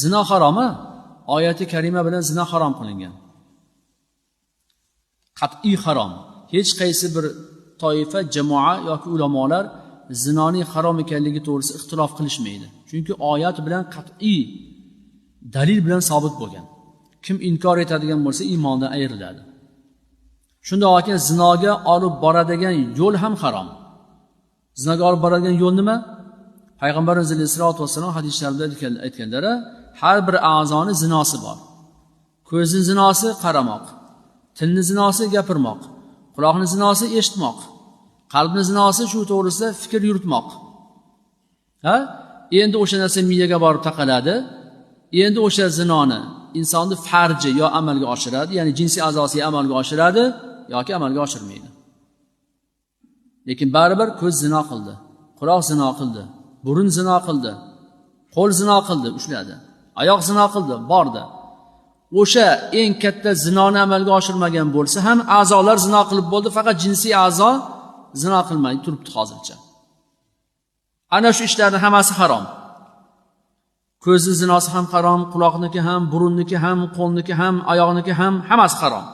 Zino haromi? Oyati karima bilan zino harom qilingan. Qat'iy harom. Hech qaysi bir toifa, jamoa yoki ulamolar zinoning harom ekanligi to'g'risida ixtilof qilishmaydi. Chunki oyat bilan qat'iy dalil bilan sobit bo'lgan. Kim inkor etadigan bo'lsa, iymondan ayriladi. Shundoq ekan zinoga olib boradigan yo'l ham harom. Zinoga olib boradigan yo'l nima? Payg'ambarimiz alayhisalotu vassalom hadislarida aytganlari, har bir a'zoni zinosi bor. Ko'zni zinosi qaramoq, tilni zinosi gapirmoq, quloqni zinosi eshitmoq, qalbni zinosi shu to'g'risida fikr yuritmoq. Ha? Endi o'sha narsa miyaga borib taqaladi. Endi o'sha zinoni insonni farji yo amalga oshiradi, ya'ni jinsiy a'zosi amalga oshiradi yoki amalga oshirmaydi. Lekin baribir ko'z zino qildi, quloq zino qildi, burun zino qildi, qo'l zino qildi, ushladi, oyoq zino qildi, bordi. O'sha eng katta zinoni amalga oshirmagan bo'lsa ham a'zolar zino qilib bo'ldi, faqat jinsiy a'zo zino qilmay turibdi hozircha. Ana shu ishlarning hammasi harom. Ko'zni zinosi ham harom, quloqniki ham, burunniki ham, qo'lniki ham, oyoqniki ham, hammasi harom.